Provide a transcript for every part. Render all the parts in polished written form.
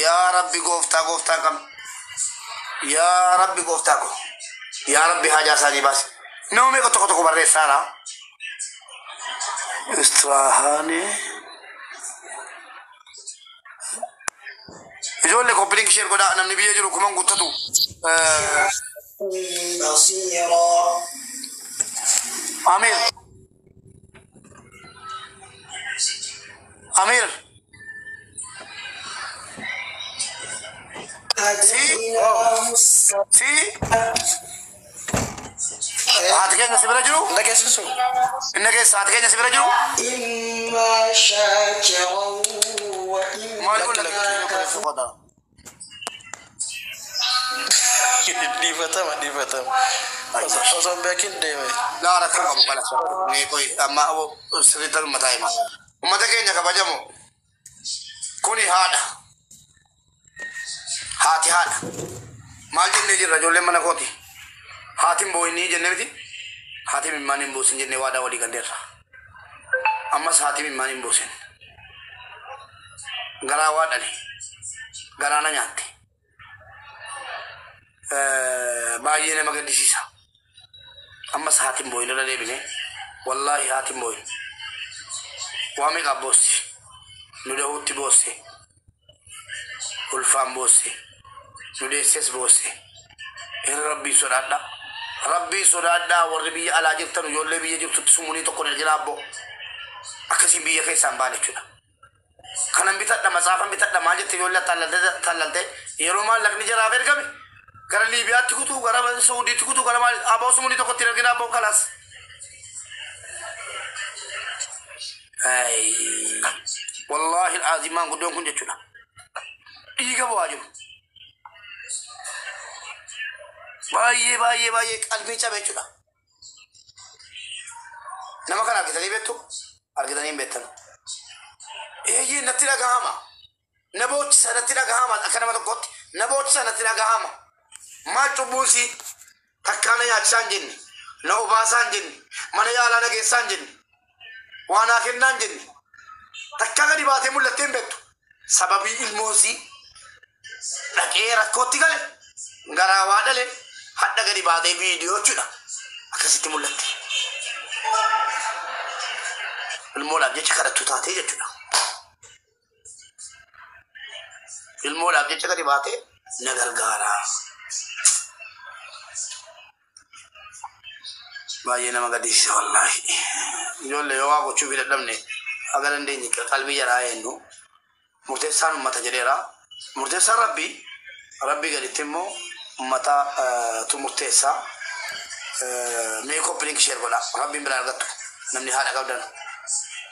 Yaa Rabbi gooftaa gooftaa qabna. Yaa Rabbi gooftaa ko. Yaa Rabbi haajaa isaanii baasi. Nama meeqa tokko tokko barreessaadha. Istiraahaanii. Ijoollee copy link share godhaa namni biyya jiru kuman guuttatu. بصيرا Amir. Amir. هديناه السبيل Si haati keenya si bira jiru? Dhageessisu. Inni keessa haati keenya si bira jiru? إما شاكرا وإما Maal kun كفورا Dhiifatama dhiifatama. Osoo hin beekin deeme. Laa rakkoo qabu kana. Mee qoy amma sirriitti uummataa hima. Uummata keenya kabajamoo. Kuni haadha. Haati haadha. Maal jennee jirra ijoolleen mana kooti? Haati hin boo'inii jennee miti? Haati imimmaan hin buusin jennee waadaa walii galleerra. Ammas haati imimmaan hin buusin. Garaa waa dhale. Garaa na nyaatte. Baay'ee nama gaddisiisa. Ammas haati hin boo'in irra deebine. Wallaahi haati hin boo'in. Waa meeqaaf boossi? Nu dahuutti boosse. Ulfaan boosse. Nu deesses boosse. Irra rabbii sodaadhaa. Rabbii sodaadhaa warri biyya alaa jirtan ijoollee biyya jirtutti summunii tokko jira abboo. Akkasiin biyya keessaan baane jechuudha. Kanan bitadha matsaafan bitadha maal jette ijoollee taallaltee yeroo maallaqni jaraaf ergame gara Liibiyaatti kutuu gara Saudiitti kutuu gara maal aboo summunii tokkotti hin ergina abboo kalaas. Wallaahi al'aaziim maanguddoon kun jechuudha. Dhiiga bu'aa jiru. Baay'ee baay'ee baay'ee qalbii cabe jechuudha. Nama kana argitanii beektu? Argitanii hin beektan. Eeyyee natti dhagahama. Na boochisa natti dhagahama akka nama tokkotti. Na boochisa natti dhagahama. Maal cubbuun sii takkaa na nyaachisaa hin jenne. Na obaasaa hin jenne. Mana yaalaa na geessaa hin jenne. Waa naa kennaa hin jenne. Takkaa gadi baatee mul'attee hin beektu. Sababii ilmoon sii dhaqee rakkootti gale garaa waa dhale hadha gadi baatee viidiyoo jechuudha. Akkasitti mul'atte. Ilmoodhaaf jecha kadhattu taatee jechuudha. Ilmoodhaaf jecha gadi baatee na gargaara. Baay'ee nama gaddisiisa wallaahi. Ijoollee yoo waa gochuu fi dadhabne haga dandeenye qalbii jaraa eenyu murteessaan uummata jedheera. Murteessaan rabbii rabbii gaditti immoo uummata tu murteessaa. Mee copy link share godha. Rabbiin biraa argattu namni haadha qabdan.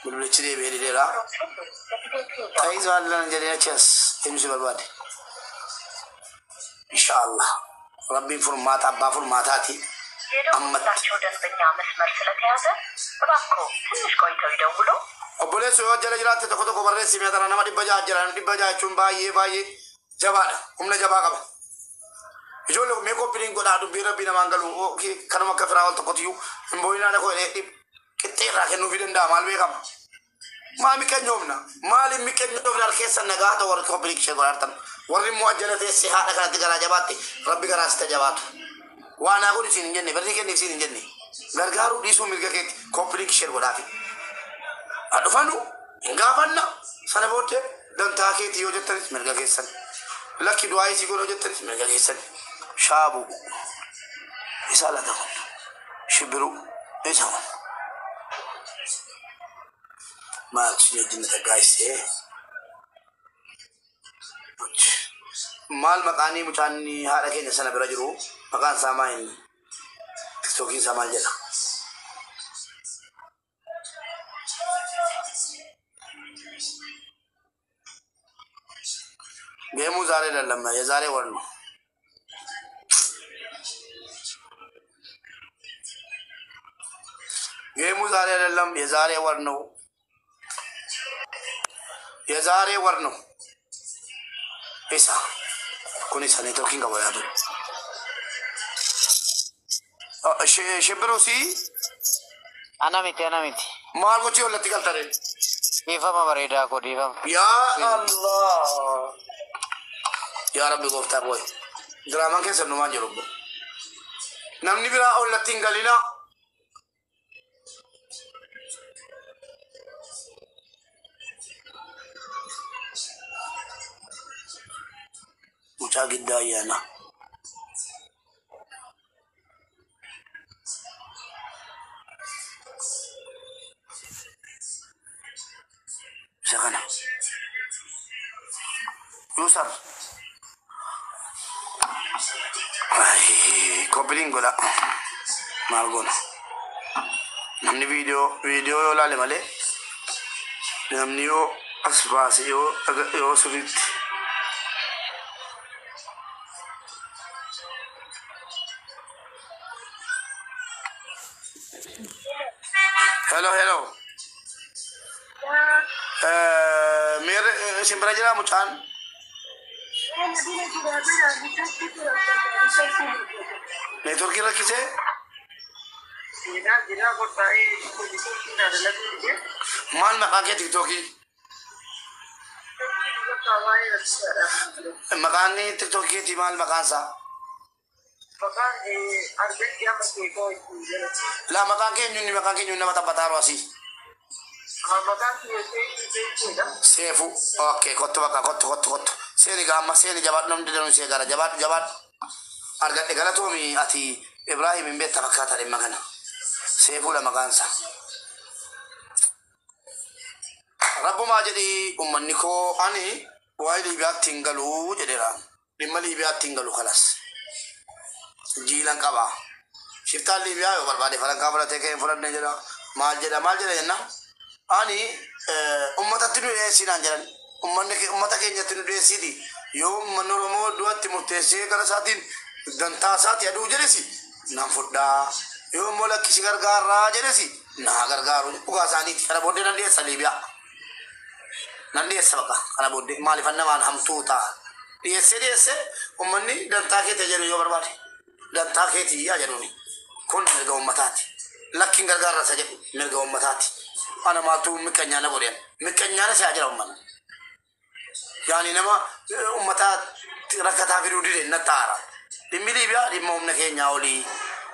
Bilbilichi deebi'ee dideera. Ta'ii waan jedhee achi as eenyu si barbaade. Inshaallah. Rabbiin furmaata abbaa furmaataati. የደወሉላቸው ደንበኛ መስመር ስለተያዘ እባክዎ ትንሽ ቆይተው ይደውሉ። Obboleessu yoo jala jiraatte tokko tokko barreessi mee tana nama 600 jira. 600 jechuun baay'ee baay'ee jabaadha. Humna jabaa qaba. Ijoollee mee copy link godhaa dubbii rabbii namaan galu kanuma akka firaa ol tokkotiyyuu hin boo'inaa dhaqoo jedhee qixxee irraa kennuufii danda'a maal beekama. Maa miqeenyoofna maaliin miqeenyoofna harkeessan nagaa haa ta'u warri copy link ishee godhaartan warri immoo ajjala teessee haadha kanatti garaa jabaatte rabbi garaa sitti jabaatu. Waa naa godhi siin hin jenne birrii kenniif siin hin jenne gargaaruu dhiisuu mirga keetti copy link ishee godhaafi. Haa dhufanu hin gaafanna sana booddee dantaa keetii yoo jettanis mirga keessan lakki du'aa isii godhoo jettanis mirga keessan shaabu isa alata kun shibbiru isa kun maal wajjin tagaayisee maal maqaanii mucaan haadha keenya sana bira jiru maqaan isaa maa inni tiktookiin isaa maal jedha. Game ኡ ዛሬ አይደለም የዛሬ ወር ነው። Game ኡ ዛሬ አይደለም የዛሬ ወር ነው። የዛሬ ወር ነው። Isa kun isa networkiin qaba yaadu. Shibbiruu si Ana miti, ana miti. Maal gochii wallatti galtare? Dhiifama bareedaa koo dhiifama. Yaa Allah. Yaa Rabbi gooftaa koo. Diraamaan keessan numaan jiru obbo. Namni biraa ollatti hin galinaa. Mucaa giddaa ayyaanaa. Isa kana. Yuusar. Koppiliin godha. Maal goona? Namni viidiyoo yoo laale malee namni yoo as baase yoo sirriitti. Hello, hello. Meerre isin bira jiraa mucaan? Neetworkii rakkisee? Maal maqaan kee tiktookii? Maqaan tiktookii keetii maal maqaan isaa? Laa maqaan keenya maqaan keenya nama taphataaru asii. Seefu. Okay, kottu bakka kottu kottu kottu. Seeni gaamma seeni jabaadhu namni danuu see gara jabaadhu jabaadhu. Argadhe galatoomi ati Ibrahim hin beekta fakkaata dhimma kana. Seefuudha maqaan isaa. Rabbumaa jedhii uummanni koo ani waa'ee Liibiyaatti hin galuu jedheera. Dhimma Liibiyaatti hin galu kalas. Jiilan qaba. Shiftaan Liibiyaa yoo barbaade farankaa fudhatee ka'ee hin fudhanne jedha. Maal jedha maal jedha jenna. Ani uummatatti nu dhiyeessinaan jedhan. Uummanni uummata keenyatti nu dhiyeessiiti. Yoo uummanni Oromoo du'atti murteessee gara isaatiin dantaa isaati aduu jedhesi nan fudhaa. Yoo immoo lakkisi gargaaraa jedhesi naa gargaaru dhugaa isaaniiti. Kana booddee nan dhiyeessa Liibiyaa. Nan dhiyeessa bakka kana booddee maaliif namaan hamtuu ta'a. Dhiyeessee dhiyeessee uummanni dantaa keetii jedhu yoo barbaade. Dantaa keetii yaa jedhuuni. Kun mirga uummataati. Lakkiin gargaarra isa jedhu mirga uummataati. Ana maaltu miqqanyaana godhan. Miqqanyaana si'aa jira uummanni. Yaani nama uummataa rakkataa fiduu dide natti aara. Dhimmi Liibiyaa dhimma humna keenyaa olii.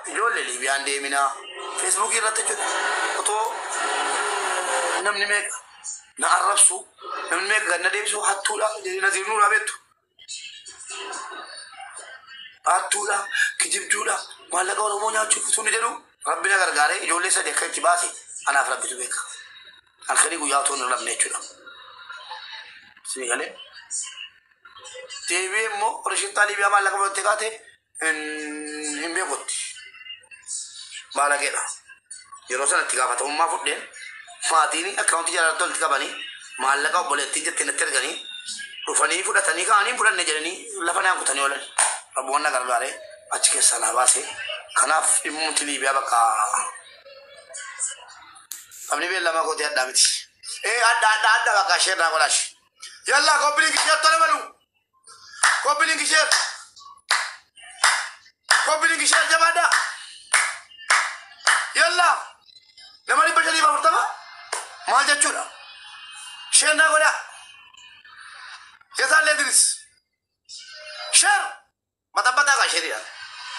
Ijoollee Liibiyaan deeminaa. Feesbuukii irratti jechuudha. Otoo namni meeqa na arrabsu namni meeqa gad na deebisu hattuudha Naziir Nuuraa beektu. Hattuudha kijibduudha maallaqa Oromoo nyaachuuf utuu ni jedhu Rabbi na gargaaree ijoollee sadii akka itti baase anaaf Rabbitu beeka. Halkanii guyyaa otoo hin rafne jechuudha. Isinii galee. Deebi'ee immoo warri Liibiyaa maallaqa fudhattee kaate hin beekutti. Baalageedha. Yeroo sana itti gaafatamummaa fudheen maatiin akkaawuntii jaallattuu walitti qabanii maallaqa obboleettii jettee natti erganii dhufanii fudhatanii ka'anii fudhanne jedhanii lafa naan kutanii oolan. Rabbuun na gargaaree achi keessaa naa baase. Kanaaf dhimmuuti Liibiyaa bakka Qabni beellamaa kootee addaa miti. Ee adda adda adda bakka ishee irraa godhaash. Yallaa koppiliin ishee tole malu. Koppiliin ishee. Koppiliin ishee jabaadha. Yallaa nama 540 maal jechuudha? Isheen naa godhaa. Yeesaallee diris. Sheer baxabbaxaa kan isheedha.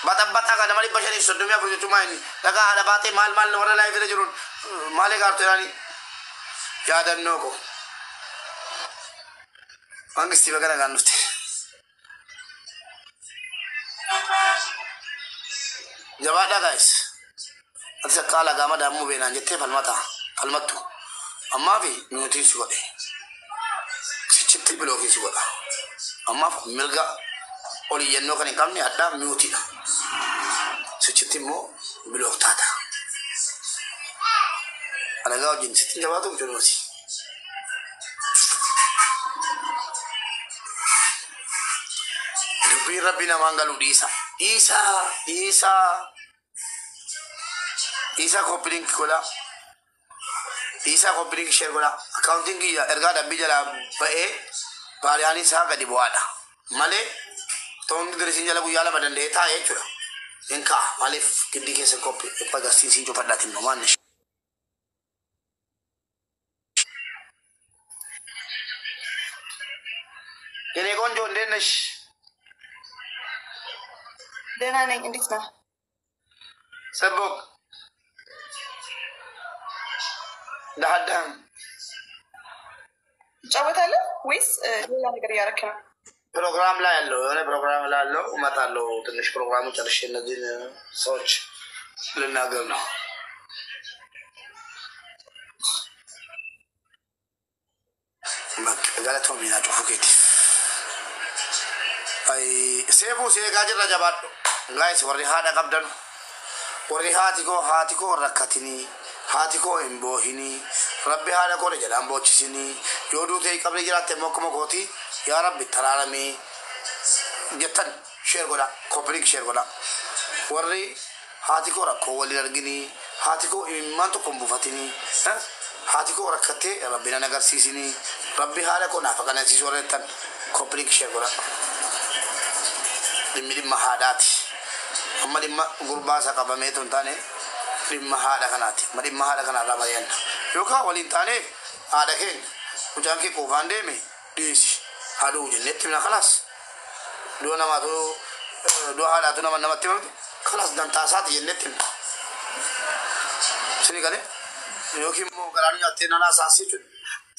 Baxabbaxaa kan nama 534 jechuun maal inni dhagaa haadha baatee maal maal warra laayifirra jiruun maal eegaartu jedhanii yaadannoo koo. Mangistii baga nagaan dhufte. Jabaadhaa guys. Atis akka alagaa madaamuu beenaan jettee falmata falmattu. Ammaaf nuti si godhe. Sichitti bilookii si godha. Ammaaf mirga oliyyannoo kan hin qabne addaa miyuutiidha. Sichitti immoo bilook taata. Alagaa wajjin sitti hin jabaatu jechuudha. Dubbiin Rabbi namaan galu dhiisa. Dhiisa dhiisa dhiisa koppiliin godha. Dhiisa koppiliin ishee godha. Akkaawuntiin kiyya ergaa dambii jalaa ba'ee baariyaan isaa gadi bu'aadha. Malee toonni dirisiin jala guyyaa lama danda'ee taa'ee jechuudha. Hin ka'a maaliif giddii keessa koppii agarsiisii cufadhaatiin maal የኔ ቆንጆ እንዴት ነሽ? ደህና ነኝ። እንዴት ነህ? ጽቡቅ ዳህዳህም ትጫወታለህ ወይስ ሌላ ነገር እያደረክ ነው? ፕሮግራም ላይ ያለው የሆነ ፕሮግራም ላይ ያለው እመጣለሁ። ትንሽ ፕሮግራሙ ጨርሼ እነዚህን ሰዎች ልናገር ነው። በቃ galatoomi naa cufu keetiif. Seefuu si eegaa jirra jabaadhu. Gaayis warri haadha qabdan warri haati koo rakkatinii haati koo hin boohinii rabbi haadha koo jedhaan boochisinii yoo duutee qabri jiraatte immoo akkuma kootii yaa rabbi taraaramii jettan share godha copy link share godha. Warri haati koo rakkoo waliin arginii haati koo imimmaan tokko hin buufatinii haati koo rakkattee rabbi nan agarsiisinii rabbi haadha koo naaf qanansiisu warra jettan copy link share godha. Dhimmi dhimma haadhaati. Amma dhimma gurbaa isa qabamee tun taane dhimma haadha kanaati. Amma dhimma haadha kanaarraa mari'anna. Yookaan waliin taanee haadha keenya mucaan kee qofaan deeme dhiisi haadhuu jenneetti himna kalaas. Du'a namaatu du'a haadhaatu nama namatti himamte kalaas dantaa isaati jenneetti himna. Sini galee yookiin immoo galaana nyaattee nanaa saasii jechuudha.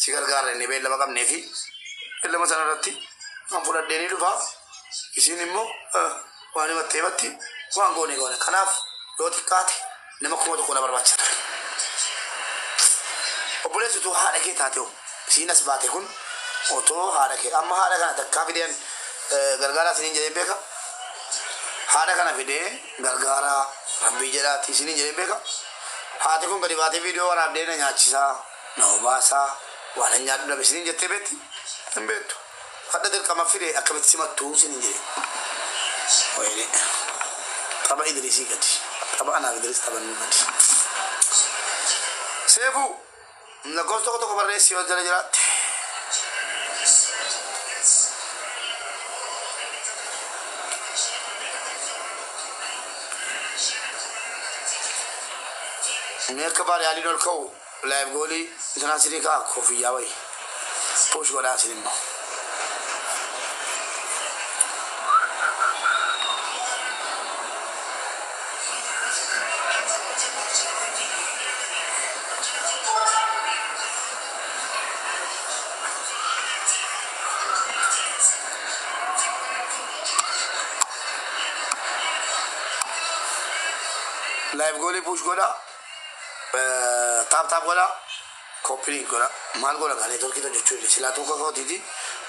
Si gargaara inni beellama qabnee fi beellama sana irratti kan fudhadhee ni dhufaa. Isin immoo waan himattee himatti waan goone goone. Kanaaf yoo xiqqaate nama 1000 na barbaachisa ture. Obboleessi utuu haadha kee taate hoo isiin as baate kun otoo haadha kee amma haadha kana takkaa fideen gargaaraa isiniin jedheen beeka. Haadha kana fidee gargaaraa rabbii jedhaati isiniin jedheen beeka. Haati kun gadi baatee viidiyoo waraabdee na nyaachisaa na obaasaa waan hin nyaadhu dhabe isiniin jettee beekti hin beektu. Hadha dirqama fide akkamitti simattuu isiniin jedhe. Wayne tapha Idrisii gadi tapha anaaf Idris taphannu gadi. Seefuu lakkoofsa tokko tokko barreessi yoo jala jiraatte. Mee akka baariyaaliin ol ka'u live goalii isanaa sinii ka'a koofiyyaa wayi. Push godhaa isin immoo. Live goalii push godhaa. Tap tap godhaa. Copy link godhaa. Maal godha gaa neetworkii hojjechuu illee silaa tokko kootiiti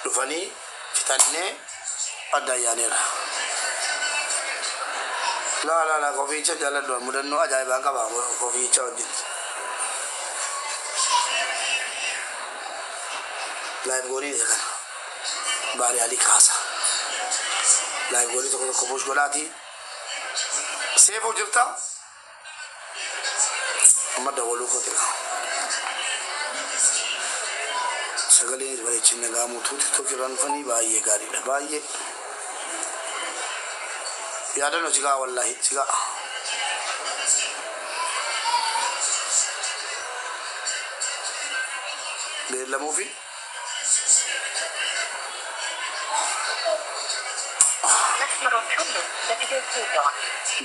dhufanii fixannee adda yaaneera. Laa laa laa kofiicha jaalladhu mudannoo ajaa'ibaan qaba kofiicha wajjin. Live goalii isa kana. Baariyaalii kaasa. Live goalii tokko tokko push godhaati. Seefuu jirta? Amma dawwaluu kooti gaa. Sagaleen bareechin nagaamu TikTok irraan dhufanii baay'ee gaariidha baay'ee. Yaadannoo sigaa wallaahi sigaa. Beellamuu fi መስመሮች ሁሉ ለጊዜው ተይዘዋል።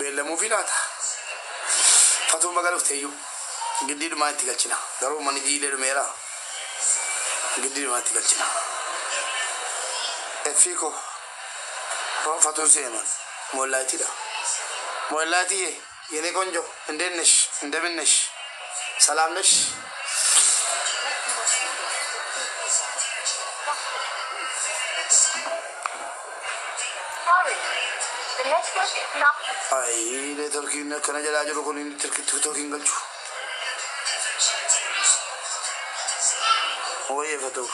beellamuu fi laata. Fatuun baga dhufteeyyuu giddii dhumaa itti galchina. Garuu manni jiilee dhumeera. Giddii dhumaa itti galchina. Effii koo Fatuun seeman moollaayitiidha. ሞላትዬ የኔ ቆንጆ እንዴት ነሽ? እንደምን ነሽ? ሰላም ነሽ? Sorry, the network is not Ay neetworkiin akkana jalaa jiru kun inni tiktookiin galchu. Wayyeeffatu.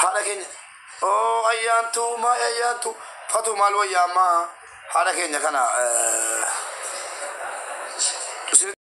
Haadha keenya oo ayyaantu maa ayyaantu fatu maal wayyaa ammaa haadha keenya kana